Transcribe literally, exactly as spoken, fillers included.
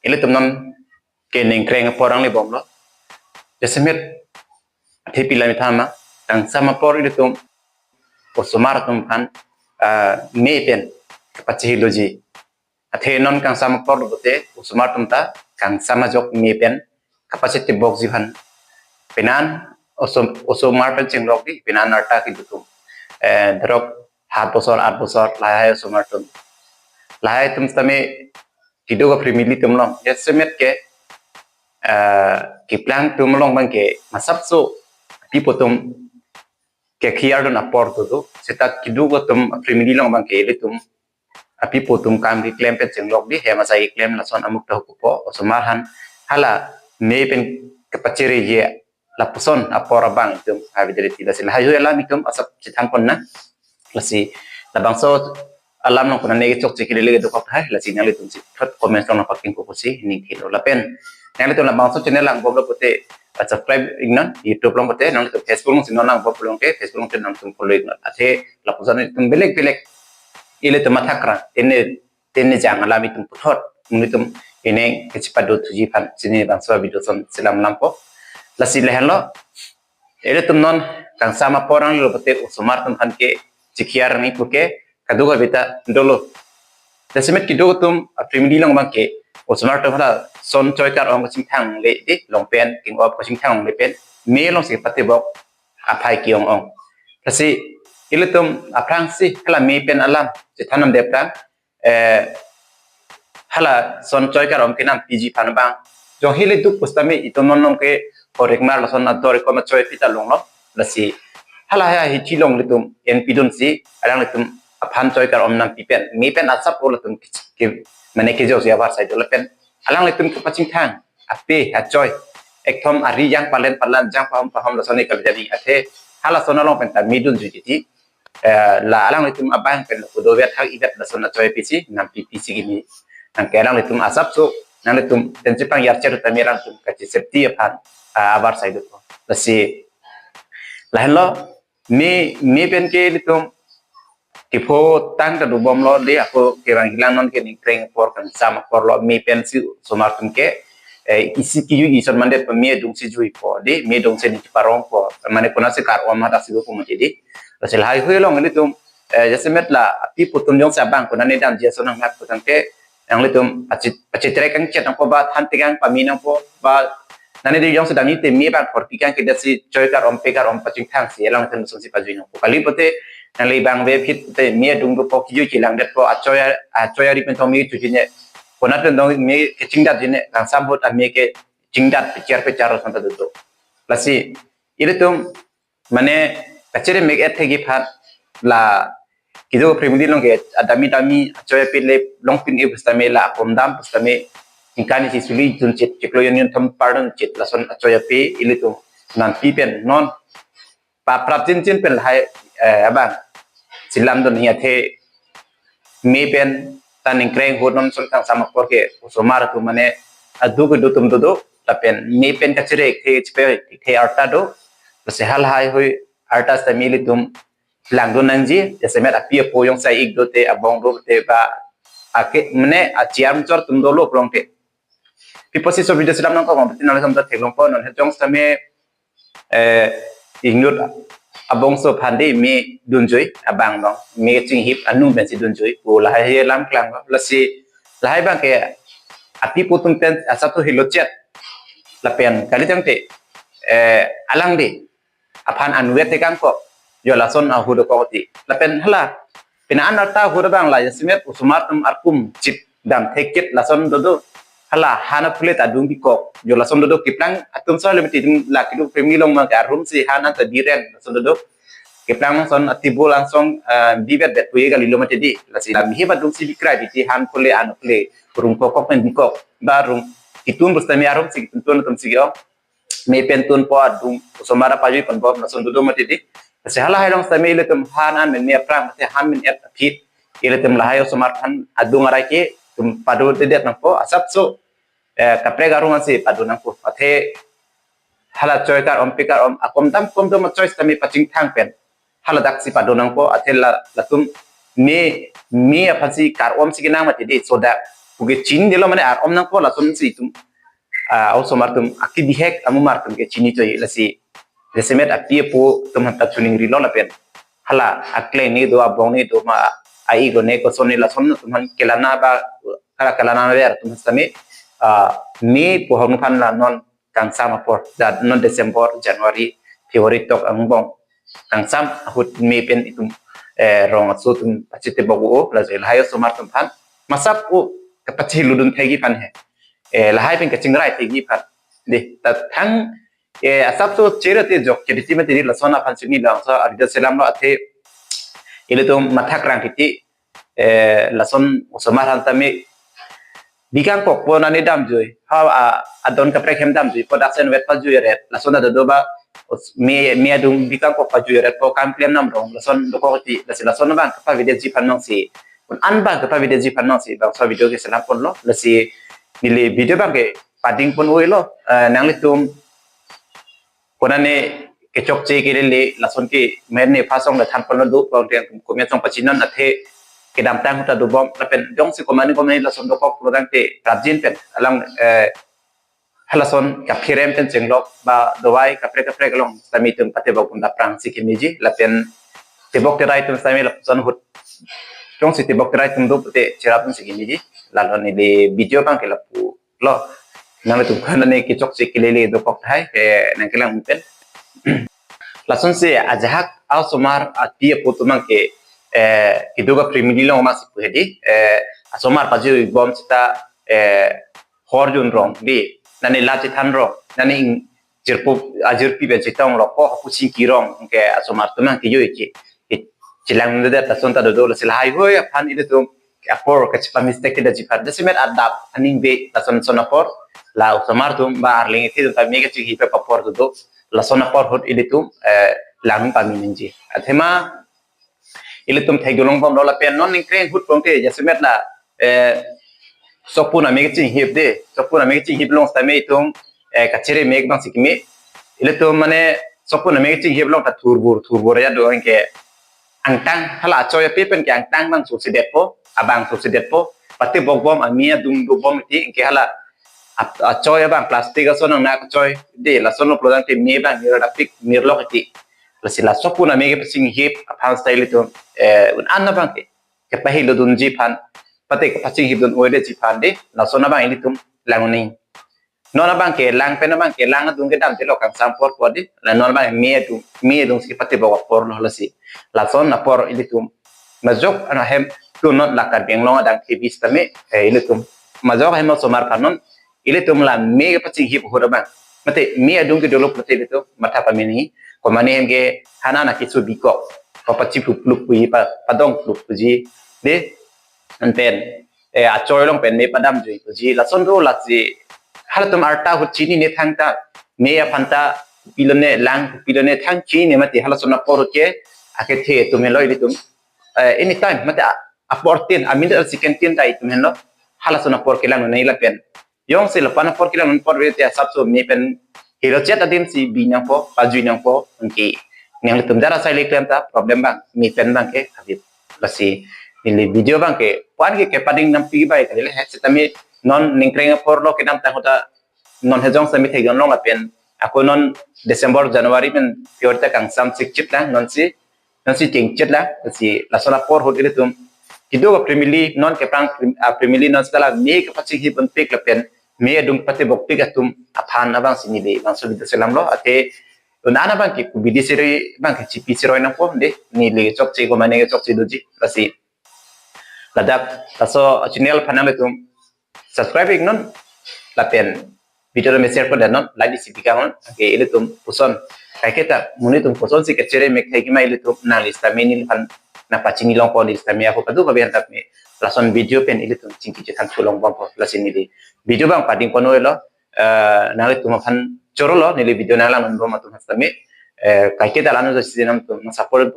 Ilitum non ke ningkreng apor nanglebomlo. Jasemet athe pi la methang ma, kangsam apor ilitum osomar atum aphan, ah, me pen kapachehilo ji. Athe non kangsam apor lo pute osomar atum ta kangsam ajok me pen kapachethibokji aphan. Penan osom-, osomar pen chenglok di, penan arta kedo atum. Eh, dhrok hat bosor, at bosor, lahai osomar atum. Lahai atum sitame kedo ka family atum along. Jasemet ke, eh, keplang atum along abang ke masapso pipo atum ke khiar dun apor dodo. Seta kedo atum family along abang ke ilitum apipo atum kam keklem pen chenglok di, hem asai keklem lason amuk ta hukupo, osomar aphan hala me pen kepachere ye lapuson apor abang itum avidere ti. Lasi lahai hui alam itum asap chethang pon nang. Lasi labangso alam along pon nang ne chokche kelele dokok hai, lasi nanglitum si thot comment along paking ko pusi ning thilo lapen nanglitum labangso channel angbomlo pute, ah, subscribe iknon, YouTube along pute, nanglitum Facebook along si non angbomlo ke, Facebook along si nangtum follow iknon. Athe lapuson itum belek belek ilitum mathakra, tene tene jang alam itum puthot, ilitum ine kechipado thuji aphan, chini bangso video ason selam lampo. Lasi lahenlo, ilitum non kangsam apor nanglo pute osomar atum aphan ke chikhiar ni puke, kadokave ta dolo. Jasemet kedo atum a family along abang ke osomar atum hala son choi kar-om kachingthang le di, long pen, king op kachingthang le pen, me along si patebok aphai ke-ong-ong. Lasi ilitum aphrangsi hala me pen alam chethan namde aphrang, eh, hala son choi kar-om kenam piji aphan abang, jong hile duk pusitame itum non along ke horik mar lason ador kom achoi pi ta longlo. Lasi hala ha hithi along ilitum en pidun si alanglitum aphan choi kar-om nampi pen, me pen asap o latum ke, ke, mane kejok si avarsai do lapen alanglitum kepachingthang ape achoi, ekthom ari jang palen palan, jang pahom pahom lason ekal jadi. Athe halason along pen ta me dunjuiji ti, eh, la alanglitum abang pen kudo vet hak ivet lason achoi pisi nampi pisi kimi. Nang ke alanglitum asapso nanglitum tensi pang yarcher ta me alanglitum kachi safety aphan, ah, avarsai do. Lasi lahenlo, me, me pen ke ilitum kepho tang ta dobomlo de, ako kevang hilang non ke ningkreng apor kangsam apor lo, me pensi osomar atum ke, eh, isi kiju ison mandet pa me adung si juipo de, me adung si ningparongpo, mane konatsi kar-om hat asi dopo mati di. Lasi lahai hui along ilitum, eh, jasemet la apipo atum jongsi abang konane damji ason nanglak putangte, nanglitum achi, achitrek kangchet nangpo ba than tekang pame nangpo ba nane di jongsi damji te me abang korpi kangkedet si choi kar-om pe kar-om pachingthang si alanglitum asonsi pajui nangpo. Kali pute nangli abang ve phit te me adung dopo, kiju kelangdetpo, achoi a, achoi ari pen tong me chuji ne, konat pen tong me kechingdatji ne, kangsam ahut ame kechingdat pechar pechar ason ta dodo. Lasi ilitum mane kachere mek et thegi aphan la kedo family along ke adami dami achoi ape le longpin e pusitame la akom dam pusitame ingkan isi suli dunchit, chiklo yon yon thom pardon chit lason achoi ape ilitum nampi pen non pa prap chin chin pen lahai, eh, abang selam dun hi. Athe me pen ta ningkreng ahut non son kangsam apor ke osomar atum mane adu kedo atum dodo, lapen me pen kachere the chipe the arta do. Lasi halahai hui arta sitame ilitum langdun nangji, jasemet api apo jongsi ik dote, abong dote ba ake mane achiam chor atum dolo pulote. Pipo si so video selam nangkok, nanglitum ta theklongpo, non het jongsitame, eh, inut abongso aphan de me dunjui abang long, me chinghip anu pensi dunjui pu lahai alam klanglo. Lasi lahai abang ke apipo atum pen asap tu hilo chet lapen kali tangte, eh, alang de aphan anvet tekangkok, jo lason ahut dokok ti. Lapen hala pina an arta ahut abang la jasemet osomar atum arkum chip dam thekit lason dodo. Hala han aphule ta adung bikok, jo lason dodo. Keplang atum so le mati ding la kedo family along ma ke arum si han anta biren lason dodo. Keplang lason atibul angsong, ah, bibet bet puye kalilo mati di. Lasi la mihi ba adung si bikrai biti han phule an phule rung kokok pen bikok ba rung kitun pusitame arum si kitun tun atum si ke-ong me pen tunpo, adung osomar apajui ponpo lason dodo mati di. Lasi halahai along sitame ilitum han an men me aphrang, mate han men et aphi ilitum lahai osomar aphan adung arai ke itum padodedet nangpo, asapso, eh, kaprek arong ansi pado nangpo. Athe hala choi kar-om pe kar-om akom dam kom dam achoi sitame pachingthang pen hala daksi pado nangpo. Athe la, latum me, me aphansi kar-om si kenang mati di, sodak ke chinidetlo mane ar-om nangpo lasonsi itum, ah, osomar atum akibihek amumar atum ke chini choi lasi. Jasemet api apo atum aphan ta chuning rilo lapen hala akleng ne do, abong ne do ma, a-ego ne koson ne lason atum aphan kelana ba, hala kelana ver atum sitame, ah, me pohong aphan la non kangsam apor, ja non December, January, February tok angbong kangsam ahut me pen itum, eh, rong aso atum pachitebok o, lasi lahai osomar atum aphan masap o kapachiludun thekji aphan he. Eh, lahai pen kachingrai thekji aphan. Dei, ta thang, eh, asapso chere te jok chere ti mati lason aphan sini langso arida selamlo athe ilitum matha krang titi, eh, lason osomar aphan tame bikang kokpo nani damjui. Ha, a, adon kaprek hem damjui. Production vet pajui ret. Lason ada do ba, os-, me, me adung bikang kok pajui ret po kam klem nam rong. Lason dokok ti, lasi lason abang kapavedetji aphan nangsi. Kun an abang kapavedetji aphan nangsi. Bangso video ke selam ponlo. Lasi neli video abang ke pading pon oilo. Eh, nanglitum konane kechokche kelele lason ke mene phasong le than ponlo do, bang dia komi asong pachinon athe kedamtang ahut ta dobom lapen jongsi komane komane lason dokok pulo tangte prapjin pen alang, eh, halason kapherem pen chenglok ba dawai kaprek kaprek along sitame itum patebok pon aphrangsi kemeji lapen tebok terai atum sitame lapuson ahut jongsi tebok terai atum do pute cherap atumsi kemeji. Lalo neli video abang ke lapu lo. Nanglitum konane kechokche kelele dokok tahai ke nangkelang pen. Lasonsi ajahak osomar api apo atum abang ke, eh, kedo ka family along masi pu hedi, eh, osomar pajui bom seta, eh, hor jun rong dei, nani la chethan rong, nani ing-, jirpo, ajirpi pen chetong rong ko hapu singki rong ke osomar atum abang kejui ke, ke chelangdunde lason ta dodo lasi lahai hoi aphan ilitum apor kachipa mistake kedetji aphan. Jasemet adap aning be lason son apor la osomar atum ba arleng iti atum ta me kachinghip apor dodo. Lason apor ahut ilitum, eh, lang pami nangji. Athema ilitum thekdun longbomlo lapen non ningkreng ahut pon ke jasemet la, eh, sokpun ame kachinghip dei, sokpun ame kachinghip along sitame itum, eh, kachere mek abangsi keme. Ilitum mane sokpun ame kachinghip along ta thurbur thurbur ya do anke angtang hala achoi ape pen ke angtang abang susidetpo, abang susidetpo, patebok bom ami adung dobom ti anke hala ap-, achoi abang plastic ason nang nak achoi dei, lason lo pulo tangte me abang nir dapik nirlok ti. Lasi la sokpun ame kepachinghip aphan style itum, eh, un an abang ke kepahiludunji aphan, pate kepachinghipdun oidetji aphan dei, lason abang ilitum lang uning. Non abang ke lang pen abang ke lang adung kedam telo kangsam apor apor dei. La non abang me adung, me adungsi patebok apor lo lasi. Lason apor ilitum majok ana hem tu non la Karbi Anglong adang K B sitame, eh, ilitum majok hem osomar aphan non ilitum la me kepachinghip ahut abang. Mate me adung ke dolok mate ilitum matha pamini. Komane hem ke hana na kisu bikok. Papachi plup plup puji pa, padong plup puji. Dei, anpen, eh, achoi along pen me padamjui puji. Lason do lasi halatum arta ahut chinine thangta, me aphan ta pilone lang pilone thang chinine mati halason apor ahut ke akethe atum helo ilitum. Eh, anytime mati a-, apor tin, amin second tin ta itum helo. Halason apor kelang nai lapen jongsi lapan apor kelang apor vete asapso me pen helo chet adim si bi nangpo, pajui nangpo, anke nanglitum jara sai le klem ta problem abang, me pen abang ke habit. Lasi neli video abang ke puan ke kepading nam pi bai kali le, sitame non ningkreng apor lo kedamtang ahut ta non hejong sitame thekdun long lapen ako non December, January pen pior ta kangsam sikchit lang nonsi, nonsi chingchit lang, si lason apor ahut ilitum kedo ka family non keprang fam-, ah, family non seta la me kepachinghip unpik lapen me adung patebokpik atum aphan abangsi neli bangso video selamlo. Athe un an abang ke kubidi siroi abang ke chipi siroi nangpo dei, neli chokche komane chokche doji. Lasi ladak laso channel aphan nanglitum subscribe iknon lapen video lo me share pon non, like isi pikang non. Anke ilitum puson kaiketa monit atum pusonsi kachere mek thai kima ilitum nangli sitame neliphan nangpachini longpo, neli sitame ako kadu kabe hantak me lason video pen ilitum chingki chethan thu longbompo. Lasi neli video abang pading pon oilo, eh, nanglitum aphan chorolo, neli video nanglang non bom atum sitame, eh, kaiketa lano jasi nanglitum nang support